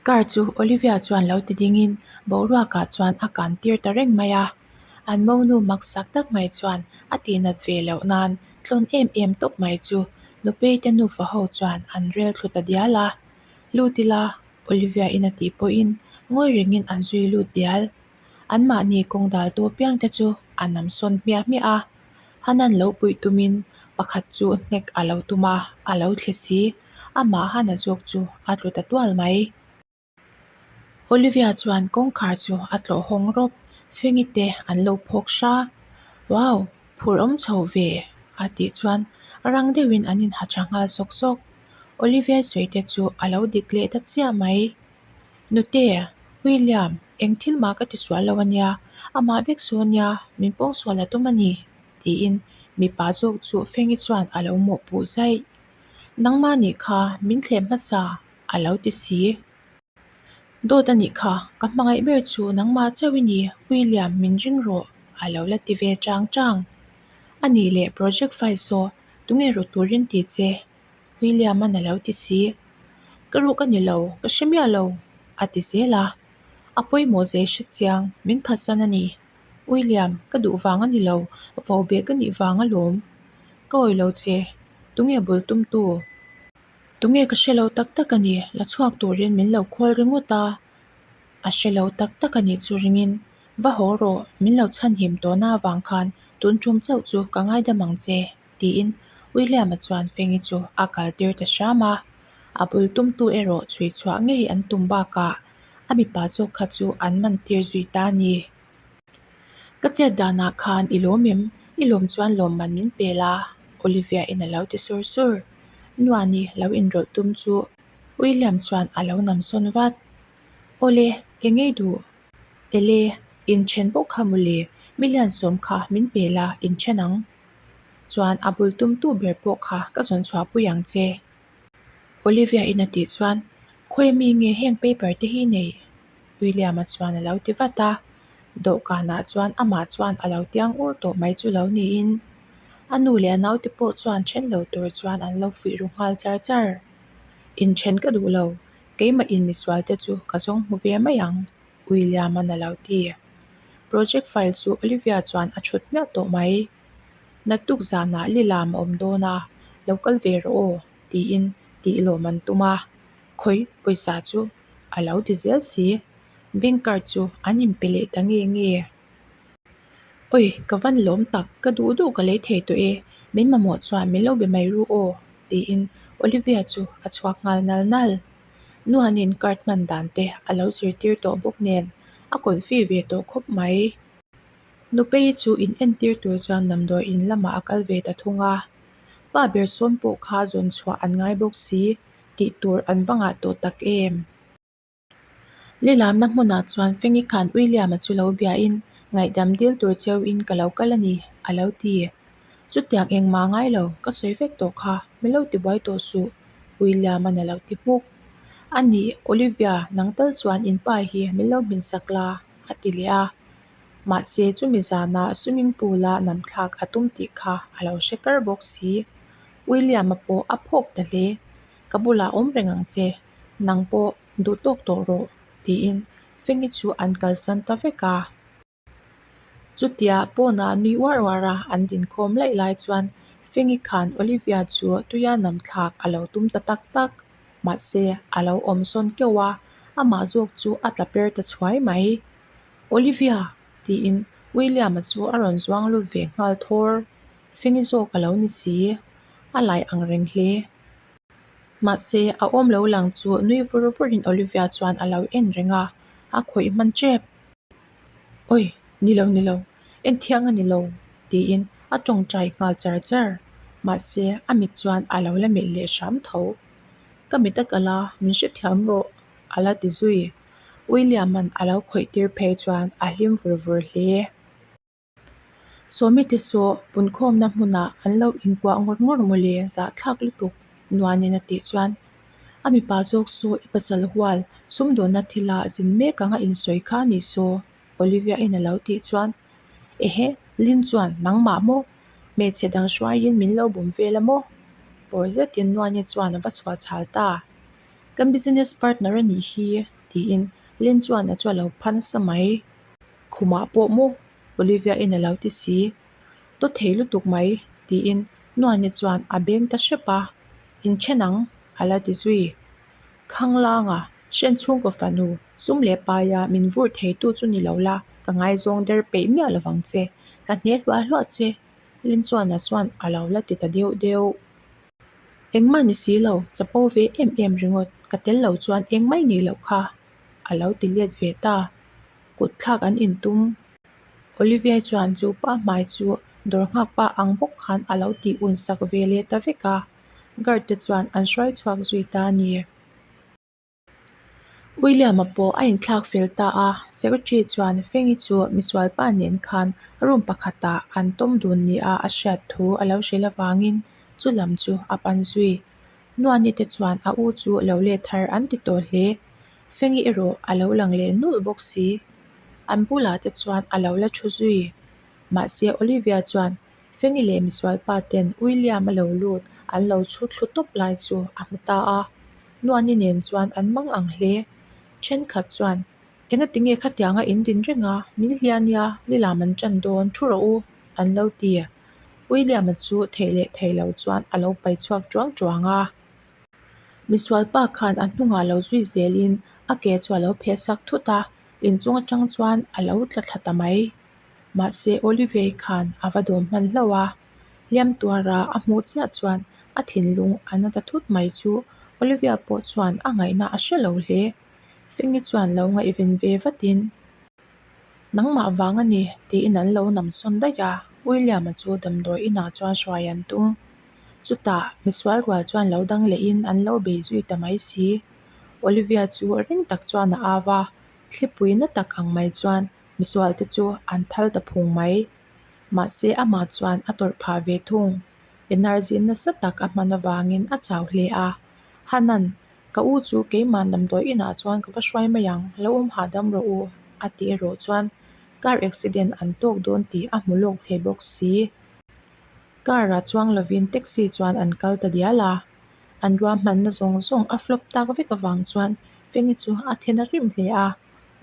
Car chu Olivia chuan lo ti dingin boruakah chuan a kan tir ta reng mai a. An monu maksak tak mai chuan a tihnat ve loh nan tlawn em em tawp mai chu Nupei te nufa ho chuan an rel thlu ta dial a. Lut ila, Olivia in a tih pawhin ngawi rengin an zui lut dial. Anmahni kawng daltu apiang te chu a nam sawn hmiah hmiah a. Hanan lo puih tumin pakhat chu hnek a lo tum a, a lo thle si. Amah Hana zawk chu a tlu ta tual mai. Olivia chuan kawngkhar chu a tlawh hawng rawp, Fengi te an lo phawk hra. Wow! Phur awm chho ve! a tih chuan rang deuhin an inha tha nghal sawk sawk. Olivia sawi te chu a lo dik leh ta chiah mai. Nute, William, eng thil mah ka ti sual lo a nia, amah vek saw a nia, min pawng sual a tum a ni, tiin mipa zawk chu Fengi chuan a lo mawhpuh zaih. Nangmah nih kha min thlem hmasa, a lo ti si. Dawt a nih kha, ka hmangaih ber chu nangmah chauh i ni, William, min ring rawh, a lo la ti ve chang chang. A nih leh project file saw, tunge rawh turin ti che? William-a'n a lo ti si. Ka ruk a ni lo, ka hre miah lo, a ti zel a. A pawimawh zei hre chiang, min phatsan a ni. William, ka duh vang a ni lo, vau beh ka nih vang alawm. Ka awih lo che, tunge bul tumtu? Tunge ka hre lo tak tak a ni, la chhuak turin min lo khawl ringawt a. A hre lo tak tak a nih chu ringin, Va haw rawh, min lo chhanhim tawhna avang khan tun tum chauh chu ka ngaidam ang che. Tiin William-a chuan Fengi chu a kal tir ta hram a, a bul tumtu erawh chhui chhuah ngei an tum bakah a mipa zawk kha chu an man tir zui ta a ni. Ka chet danah khan i lawm em? I lawm chuan lawmman min pe la, Olivia-in a lo ti sur sur. Nuani lo inrawlh tum chu William chuan a lo nam sawn vat. Awle, eng ngei duh? Ele, inthen pawh kha mawle, million sawm kha min pe la, inthen ang. Chuan a bul tumtu ber pawh kha ka zawn chhuahpui ang che. Olivia in a tih chuan, Khawi mi nge heng paper te hi nei? William-a chuan a lo ti vat a. Dawhkanah chuan amah chuan a lo tiang ur tawh mai chu lo niin. A nu leh a naute pawh chuan then lo tur chuan an lo fuih ru nghal char char. Inthen ka duh lo, keimah in misual te chu ka zawng hmu ve mai ang. William-a'n a lo ti. Project file chu Olivia chuan a chhut hmiah tawh mai. Naktuk zanah lilam a awm dawn a, lo kal ve rawh aw, tiin tih lawm an tum a. Khawi pawisa chu a lo ti zel si. Bank card chu an inpe leh ta nge nge. Awi, ka van lawm tak, ka duh duh ka lei thei tawh e, min mamawh chuan min lo be mai ru aw, tiin Olivia chu a chhuak nghal nal nal. Nuanin card hman dan te a lo zirtir tawh bawk nen a confi ve tawh khawp mai. Nupei chu in entir tur chuan damdawi in lamah a kal ve ta thung a. Pa ber sawn pawh kha zawn chhuah an ngai bawk si tih tur an va ngah tawh tak em. Lilamna hmunah chuan Fengi khan William-a chu lo biain ngaihdam dil tur cheuin ka lo kal a ni, a lo ti. Chutiang engmah ngai lo, ka sawi vek tawh kha, min lo tibuai tawh suh, William-a'n a lo ti hmuk. A nih, Olivia, nang tal chuan in pa hi min lo hmin sak la, a ti leh a. Mahse, chumi zanah swimming pool-a namthlak a tum tih kha a lo hre kar bawk si. William-a pawh a phawk ta hle. Ka bulah awm reng ang che, nang pawh duh tawk tawh rawh, tiin Fengi chu an kalsan ta vek a. Chutia pawnah nui uar uar a an dinkhawm laih lai chuan Fengi khan Olivia chu tuia nam thlak a lo tum ta tak tak. Mahse, a lo awm sawn keuh a, amah zawk chu a tla per ta chhuai mai. Olivia! tiin William-a chu a rawn zuang lut ve nghal thawr. Fengi zawk a lo ni si. A lai ang reng hle. Mahse, a awm lo lang chu nui vur vurin Olivia chuan a lo en reng a, a khawih hman tep. Awi, ni lo ni lo, en thiang a ni lo, tiin a tawngtai nghal char char. Mahse, a mit chuan a lo la melh leh hram tho. Ka mit a kal a, min hrethiam rawh, a la ti zui. William-a'n a lo khawih tir phei chuan a hlim vur vur hle. Sawmi te saw punkhawmna hmunah an lo inkuah ngawr ngawr mawle zahthlak lutuk Nuanin a tih chuan a mipa zawk saw i pasal hual sumdawnna thila zin mek anga insawi kha a nih saw Olivia in a lo tih chuan Ehe Lin chuan nangmah maw hmeichhe dang hruaiin min lo bum vel a maw? Pawr zetin Nuani chuan a va chhuah chhal ta. Kan business partner a nih hi. Tiin Lin chuan a chu a lo pha nasa mai. Khumah pawh maw? Olivia-in a lo ti si. Taw thei lutuk mai, tiin Nuani chuan a beng ta hrep a. Inthen ang, a la ti zui. Khanglanga, Hren chhungkaw fanu, sum leh paia min vur theitu chu ni lo la, ka ngaizawng der peih miah lovang che. Ka hne hluah hluah che, Linchuana chuan a lo la ti ta deuh deuh. Engmah ni si lo, chapo ve em em ringawt, ka tel lo chuan eng mai nih loh kha, a lo ti let ve ta. Kut thlak an intum. Olivia chuan chu pa hmai chu dawr nghak pa ang bawk khan a lo tih un sak ve leh ta vek a, guard te chuan an hruai chhuak zui ta a ni. William-a pawh a inthlak fel ta a, secretary chuan Fengi chu misualpa nen khan room pakhatah an tawm dun nia a hriat thu a lo hrilh avangin chu lam chu a pan zui. Nuani te chuan a u chu lo let thar an ti tawh hle. Fengi erawh a lo lang leh nulh bawk si. An bulah te chuan a lo la thu zui. Mahse Olivia chuan Fengi leh misualpa ten William a lo lut an lo chhu thlu tawp lai chu a hmu ta a. Nuani nen chuan an mang ang hle. Thenkhat chuan, Engati nge khatianga in din reng a, min hlia nia, lilam an tan dawn, thu rawh u, an lo ti. William-a chu theih leh thei lo chuan a lo pai chhuak tuang tuang a. Misualpa khan a hnungah lo zui zelin a ke chu a lo pheh sak thut a, inchung atang chuan a lo tla thla ta mai. Mahse Olivier khan a va dawm hman hlauh a, hliam tuara a hmuh chiah chuan a thinlung a na ta thut mai chu Olivia pawh chuan a ngaihna a hre lo hle. Fengi chuan lo ngaihven ve vatin, Nangmah vang a ni, tiin an lo nam sawn daih a, William-a chu damdawi inah chuan hruai an tum. Chutah misual rual chuan lo dang lehin an lo bei zui ta mai si. Olivia chu ring tak chuan a au a, thlipui na tak ang mai chuan misual te chu an thal ta phung mai. Mahse amah chuan a tawrh phah ve thung. Energy nasa tak a hman avangin a chau hle a. Hanan, ka u chu keimah damdawi inah chuan ka va hruai mai ang, lo awm hahdam rawh u, a ti erawh chuan car accident an tawk dawn tih a hmu lawk thei bawk si. Car ah chuang lovin taxi chuan an kal ta dial a, an ruahmanna zawng zawng a flop tak vek avang chuan Fengi chu a then a rim hle a,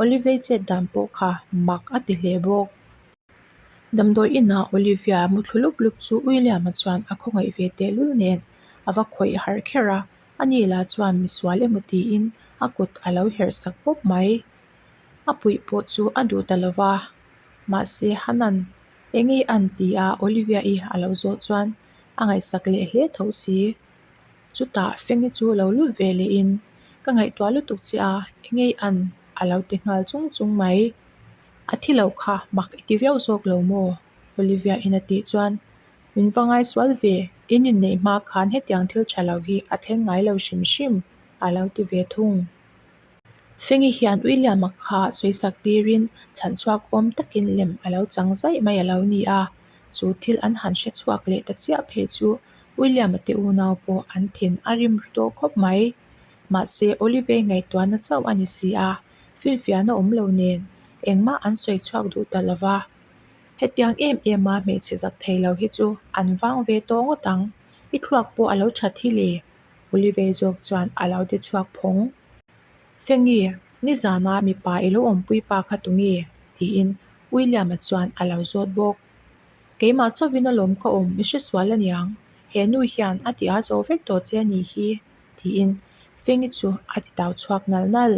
Olivia chet dan pawh kha mak a ti hle bawk. Damdawi inah Olivia mu thlu lup lup chu William-a chuan a khawngaih ve tehlul nen a va khawih harh kher a, ani lah chuan misual emaw tiin a kut a lo herh sak pawp mai. A puih pawh chu a duh ta lova, mahse Hanan Enge an ti a Olivia-i a lo zawh chuan a ngaihsak leh hle tho si. Chutah Fengi chu lo lut ve lehin, Ka ngaihtuah lutuk che a, enge an a lo ti nghal chung chung mai. A thi lo kha mak i ti viau zawk lo maw? Olivia-in a tih chuan, Min va ngaisual ve, in inneih hma khan hetiang thil tha lo hi a thleng ngai lo hrim hrim a lo ti ve thung. Fengi hian William-a kha sawisak tirin chhanchhuak awm takin lem a lo chang zaih mai a lo ni a, chu thil an han hre chhuak leh ta chiah phei chu William-a te unau pawh an thin a rim ru tawh khawp mai. Mahse, Olive ngaihtuahna chauh a ni si a, finfiahna awm lo nen engmah an sawi chhuak duh ta lo va. Hetiang em em a hmeichhe zak thei lo hi chu an vang ve tawh ngawt ang, i thluak pawh a lo that hi le. Olive zawk chuan a lo ti chhuak phawng. Fengi, nizana mipa i lo awmpui pa kha tunge? tiin William-a chuan a lo zawt bawk. Keimah chauhin alawm ka awm, i hresual aniang, he nu hian a ti a zo vek tawh che a nih hi, tiin Fengi chu a ti tau chhuak nal nal.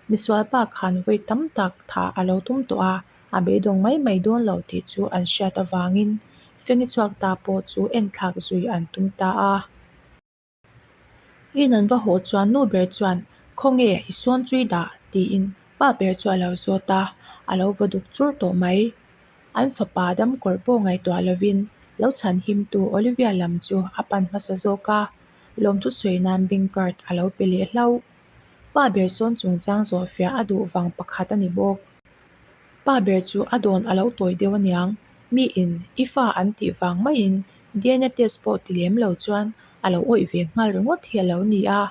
Misual pa khan vawi tam tak tha a lo tum tawh a, a beidawng mai mai dawn lo tih chu an hriat avangin Fengi chhuak ta pawh chu enthlak zui an tum ta a. In an va haw chuan nu ber chuan, Khawnge i sawn chui dah? tiin pa ber chu a lo zawt a, a lo vaw duk chur tawh mai. An fapa damkawr pawh ngaihtuah lovin lo chhan himtu Olivia lam chu a pan hmasa zawk a, lawmthu sawi nan bank card a lo pe leh hlauh. Pa ber sawn chungchang zawhfiah a duh vang pakhat a ni bawk. Pa ber chu a dawn a lo tawi deuh aniang, miin i fa an tih vang maiin DNA test pawh ti lem lo chuan a lo awih ve nghal ringawt hi a lo ni a,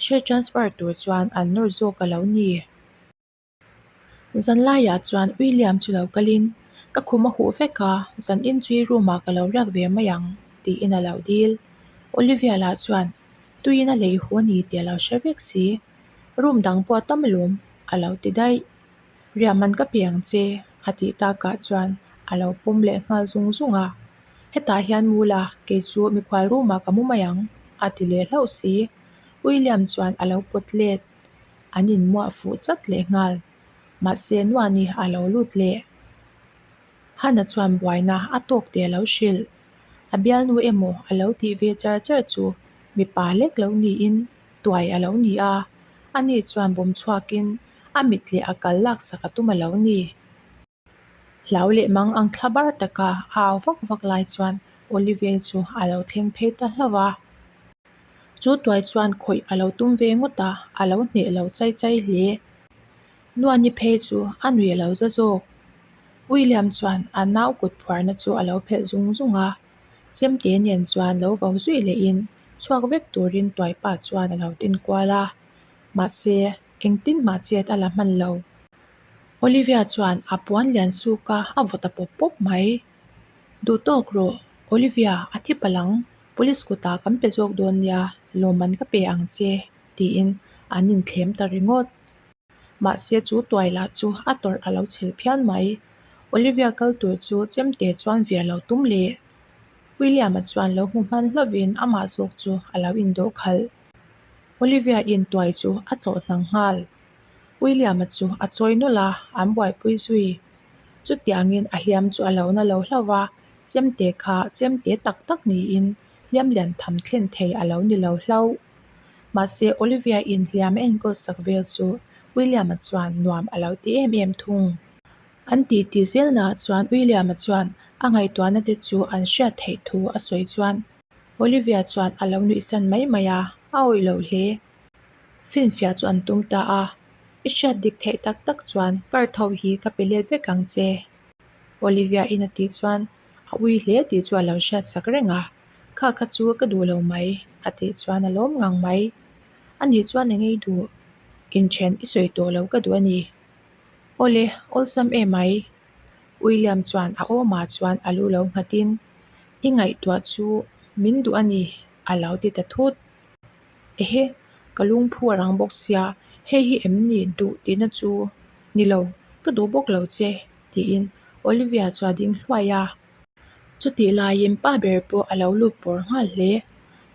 share transfer tur chuan an nawr zawk a lo ni. Zanlaiah chuan William chu lo kalin, Ka khum a huh vek a, zanin chu i room ah ka lo riak ve mai ang, tiin a lo dil. Olivia lah chuan, Tuiin a lei huh a ni tih a lo hre vek si. Room dang pawh a tam alawm, a lo ti daih. Riah man ka pe ang che, a tih takah chuan a lo pawm leh nghal zung zung a. Hetah hian mu la, kei chu mikhual room ah ka mu mai ang, a ti leh hlauh si. William chuan a lo pawt let. An inmuah fuh chat leh nghal. Mahse Nuani a lo lut leh. Hana chuan buaina a tawk teh a lo hrilh. A bialnu emaw a lo tih ve char char chu mipa lek lo niin tuai a lo ni a, ani chuan bawm chhuakin a mit leh a kal laksak a tum a lo ni. Hlau leh mang ang thla bar taka a au vak vak lai chuan Olivia chu a lo thleng phei ta hlauh a. Chu tuai chuan khawih a lo tum ve ngawt a, a lo hneh lo chai chai hle. Nuani phei chu a nui a lo za zawk. William chuan a nau kut phuarna chu a lo phelh zung zung a, chemte nen chuan lo vo zui lehin chhuak vek turin tuaipa chuan a lo tin kual a, mahse engtin mah chet a la hman lo. Olivia chuan a puan lian suk a, a vaw ta pawp pawp mai. Duh tawk rawh, Olivia, a thi palh ang, police kutah kan pe zawk dawn nia, lawmman ka pe ang che, tiin an inthlem ta ringawt. Mahse chu tuai lah chu a tawrh a lo chhel phian mai. Olivia kal tur chu chemte chuan viah lo tum leh. William-a chuan lo hmu hman hlauhin amah zawk chu a lo indawh khalh. Olivia-in tuai chu a tlawh hnang nghal. William-a chu a chawi nawlh a, an buaipui zui. Chutiangin a hliam chu a lo na lo hlauh va, chemte kha chemte tak tak niin hliam lian tham thlen thei a lo ni lo hlauh. Mahse, Olivia-in hliam a enkawl sak vel chu William-a chuan nuam a lo ti em em thung. An titi zelnaah chuan William-a chuan a ngaihtuahna te chu an hriat theih thu a sawi chuan Olivia chuan a lo nuihsan mai mai a, a awih lo hle. Finfiah chu an tum ta a, I hriat dik theih tak tak chuan card ho hi ka pe let vek ang che. Olivia-in a tih chuan a ui hle tih chu a lo hriat sak reng a. Kha kha chu ka duh lo mai, a tih chuan a lawm ngang mai. Ani chuan eng ei duh? Inthen i sawi tawh lo ka duh a ni. Awle, awlsam em mai. William chuan a awmah chuan a lu lo nghatin, I ngaihtuah chu min duh a ni, a lo ti ta thut. Ehe, ka lungphu a rang bawk sia, hei hi em ni duh tihna chu? Ni lo, ka duh bawk lo che, tiin Olivia chu a ding hluai a. Chutih laiin pa ber pawh a lo lut pawr nghal hle.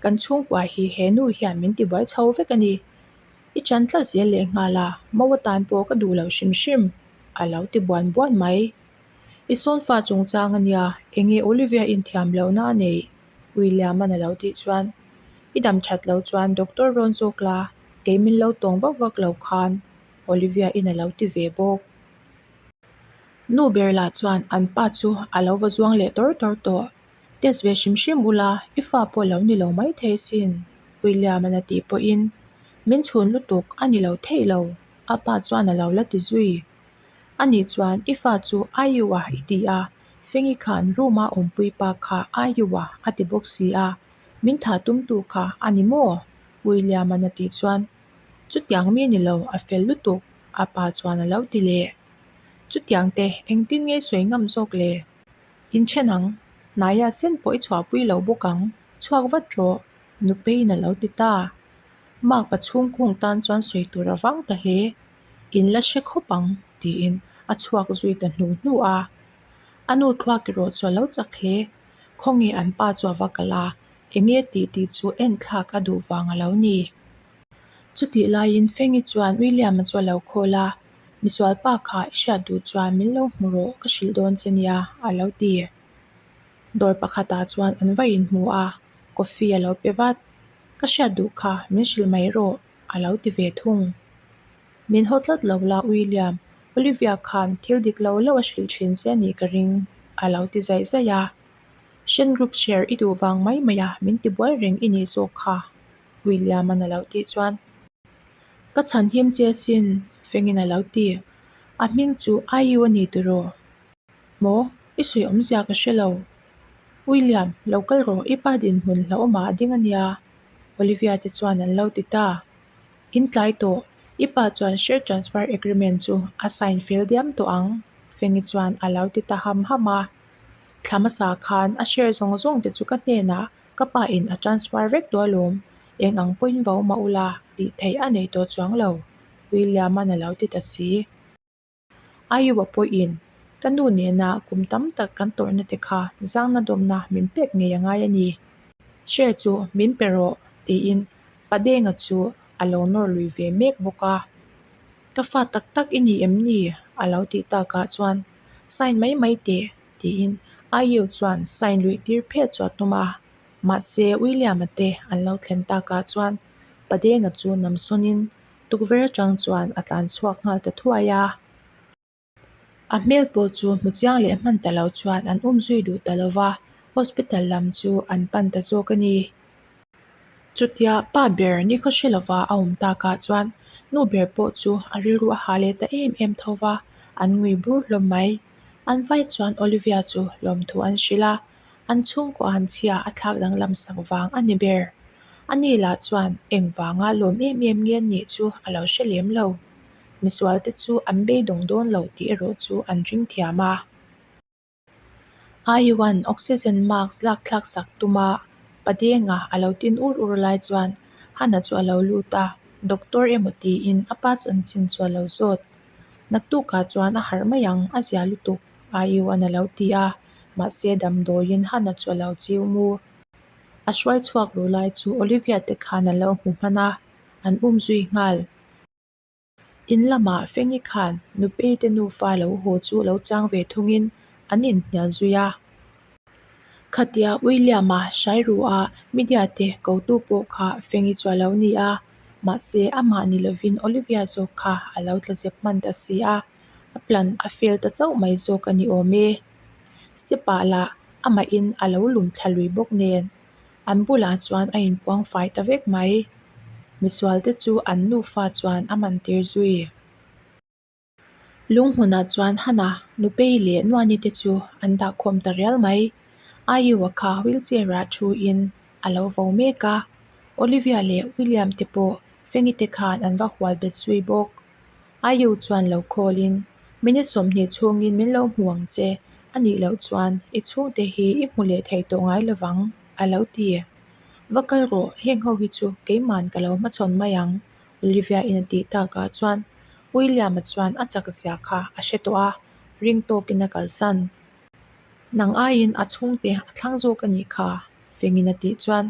Kan chhungkua hi he nu hian min tibuai chho vek a ni. I chan tlat zel leh nghal a, mo atan pawh ka duh lo hrim hrim, a lo ti buan buan mai. I sawnfa chungchang a nia, enge Olivia inthiam lohna a neih? William-a'n a lo tih chuan, I dam that lo chuan doctor rawn zawk la, kei min lo tawng vak vak lo khan, Olivia-in a lo ti ve bawk. Nu ber lah chuan an pa chu a lo va zuang leh tawr tawr tawh. Test ve hrim hrim ula, i fa pawh lo ni lo mai thei sin, William-a'n a tih pawhin, Min chhun lutuk a ni lo theih lo, a pa chuan a lo la ti zui. Ani chuan i fa chu Aiu-a i ti a, Fengi khan room-a awmpui pa kha Aiu-a a ti bawk si a, min thah tumtu kha a ni maw? William-a'n a tih chuan, Chutiang mi ni lo, a fel lutuk, a pa chuan a lo ti leh. Chutiang te engtin nge sawi ngam zawk le? Inthen ang, hnaia sen pawh i chhuahpui lo bawk ang, chhuak vat rawh, Nupeiin a lo ti ta. Makpa chhungkung tan chuan sawi tur a vang ta hle. In la hre khawp ang, tiin a chhuak zui ta hnu hnu a. A nu thluak erawh chu a lo chak hle. Khawnge an pa chu a va kal a, enge tih tih chu en thlak a duh vang a lo ni. Chutih laiin Fengi chuan William-a chu a lo call a, Misual pa kha i hriat duh chuan min lo hmu rawh ka hrilh dawn che nia, a lo ti. Dawr pakhatah chuan an va inhmu a, coffee a lo pe vat. Ka hriat duh kha min hrilh mai rawh, a lo ti ve thung. Min haw tlat lo la William, Olivia khan thil dik lo lo a hrilh thin che a nih ka ring, a lo ti zaih zaih a. Shen Group share i duh vang mai mai a min ti buai reng i nih zawk kha, William-a'n a lo tih chuan. Ka chhan him che sin, Fengin a lo ti. A hming chu IU a ni tiraw? Maw? I sawi awmzia ka hre lo. William, lo kal rawh, i pa dinhmun hlauhawmah a ding a nia, Olivia te chuan an lo ti ta. In tlai tawh, i pa chuan share transfer agreement chu a sign fel diam tawh ang, Fengi chuan a lo ti ta ham ham a. Thla hmasa khan a share zawng zawng te chu ka hnenah Ka pa in a transfer vek tawh alawm, eng ang pawhin va awm a ula tih theih a nei tawh chuang lo. William-a'n a lo ti ta si. Iowa pawhin ka nu nena kum tam tak kan tawrhna te kha zangna dawmna min pek ngei a ngai a ni. Share chu min pe rawh tiin Padenga chu a lo nawr lui ve mek bawk a. Ka fa tak tak i ni em ni? a lo tih takah chuan sign mai mai teh tiin Aio chuan sign luih tir phet chu a tum a. Mahse William-a te an lo thlen takah chuan Padenga chu namsawnin Tukverh atang chuan a tlan chhuak nghal ta thuai a. A hmel pawh chu hmu chiang leh hman ta lo chuan an um zui duh ta lo va, hospital lam chu an pan ta zawk a ni. Chutia pa ber nikhaw hre lova a awm takah chuan nu ber pawh chu a rilru a hah leh ta em em tho va, an ngui bur hlawm mai. An vai chuan Olivia chu lawmthu an hrilh a, An chhungkaw han chhia a thlak danglam sak vang a ni ber. Ani lah chuan engvanga lawm em em nge nih chu a lo hre lem lo. Misualte chu an beidawng dawn lo tih erawh chu an ring thiam a. Aiuan oxygen mask lak thlak sak tuma Padenga a lo tin ur ur lai chuan Hana chu a lo lut a, doctor emaw tiin a pa chanchin chu a lo zawt. Naktukah chuan a harh mai ang, a zia lutuk. Aiuan a lo ti a, mahse damdawiin Hana chu a lo chiu mu. A hruai chhuak ru lai chu Olivia te khan a lo hmu hman a, an um zui nghal. In lamah Fengi khan Nupei te nufa lo haw chu lo chang ve thungin an inhnial zui a. Khatia William-a hrai ru a media te kotu pawh kha Fengi chu a lo ni a, mahse amah ni lovin Olivia zawk kha a lo tla zep hman ta si a. A plan a fail ta chauh mai zawk a ni awm e. Step ah lah amahin a lo lum thla lui bawk nen an bulah chuan a inpuang fai ta vek mai. Misual te chu an nufa chuan a man tir zui. Lunghmunah chuan Hana, Nupei leh Nuani te chu an dah khawm ta rial mai. Aiu-a kha wheelchair ah thu in a lo vo mek a, Olivia leh William te pawh Fengi te khan an va hual bet zui bawk. Aiu chuan lo call in, Minute 20 chhungin min lo hmu ang che, a nih loh chuan i chhungte hi i hmu leh thei tawh ngai lovang, a lo ti. Va kal rawh, heng ho hi chu keiman ka lo hmachhawn mai ang, Olivia in a tih takah chuan William-a chuan a chak zia kha a hre tawh a, ring tawkin a kalsan. Nang aiin a chhungte a thlang zawk a nih kha, Fengin a tih chuan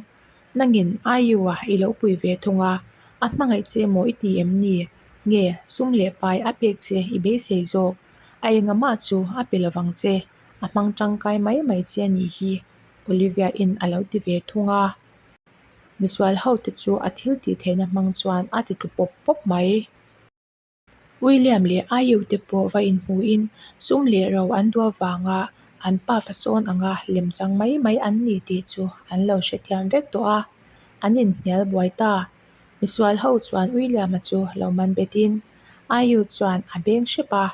Nangin Iowa i lo pui ve thung a, a hmangaih che maw i ti em ni? Nge, sum leh pai a pek che i beisei zawk? A engamah chu a pe lovang che, a hmang tangkai mai mai che a nih hi, Olivia-in a lo ti ve thung a. Misual hote chu a thil tih theihna hmang chuan a ti tlu pawp pawp mai. William leh Ayew te pawh va inhmuhin sum leh ro an duh avanga an pa fasawn anga lemchang mai mai an ni tih chu an lo hrethiam vek tawh a, an inhnial buai ta. Misual ho chuan William-a chu lo man betin Ayew chuan a beng hrep a,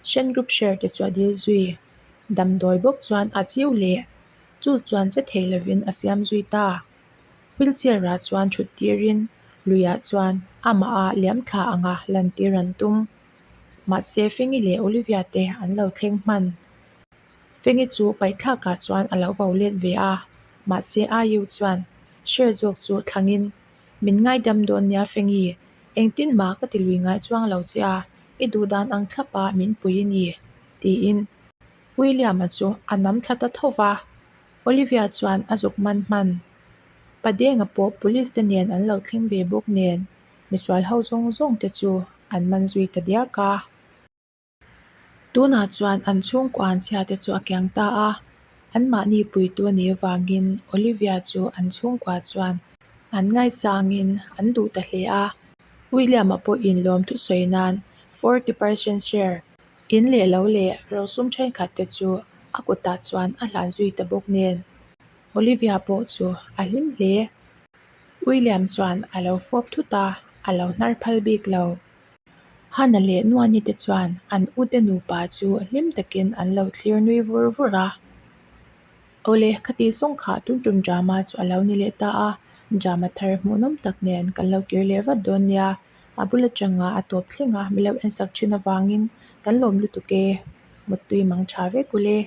Shen Group share te chu a dil zui. Damdawi bawk chuan a chiu leh chu chuan che thei lovin a siam zui ta. Wheelchair ah chuan thut tirin luiah chuan amah a liam thla anga lantir an tum. Mahse Fengi leh Olivia te an lo thleng hman. Fengi chu paihthlak ah chuan a lo vo let ve a, mahse Ayu chuan share zawk chu thlangin, Min ngaidam dawn nia Fengi, engtin mah ka ti lui ngai chuang lo che a, i duh dan ang thlap a min pui i ni, tiin William-a chu a nam thla ta tho va. Olivia chuan a zuk man hman. Padenga pawh police te nen an lo thleng ve bawk nen misual ho zawng zawng te chu an man zui ta diak a. Tunah chuan an chhungkaw an chhia te chu a kiang ta a, anmahni puitu a nih avangin Olivia chu an chhungkua chuan an ngaisangin an duh ta hle a. William-a pawhin lawmthu sawi nan 40 percent share In leh lo leh rosum thenkhat te chu a kutah chuan a hlan zui ta bawk nen Olivia pawh chu a hlim hle. William chuan a lo fawp thut a, a lo hnar phal bik lo. Hannah leh Nuani te chuan an ute nupa chu hlim takin an lo thlir nui vur vur a. Awle, khati sawng kha tun tum drama chu a lo ni leh ta a, drama thar hmuhnawm tak nen kan lo kir leh vat dawn nia. A bul atanga a tawp thleng a, milo en sak thin avangin kan lawm lutuk e, Muttui mang tha vek ule.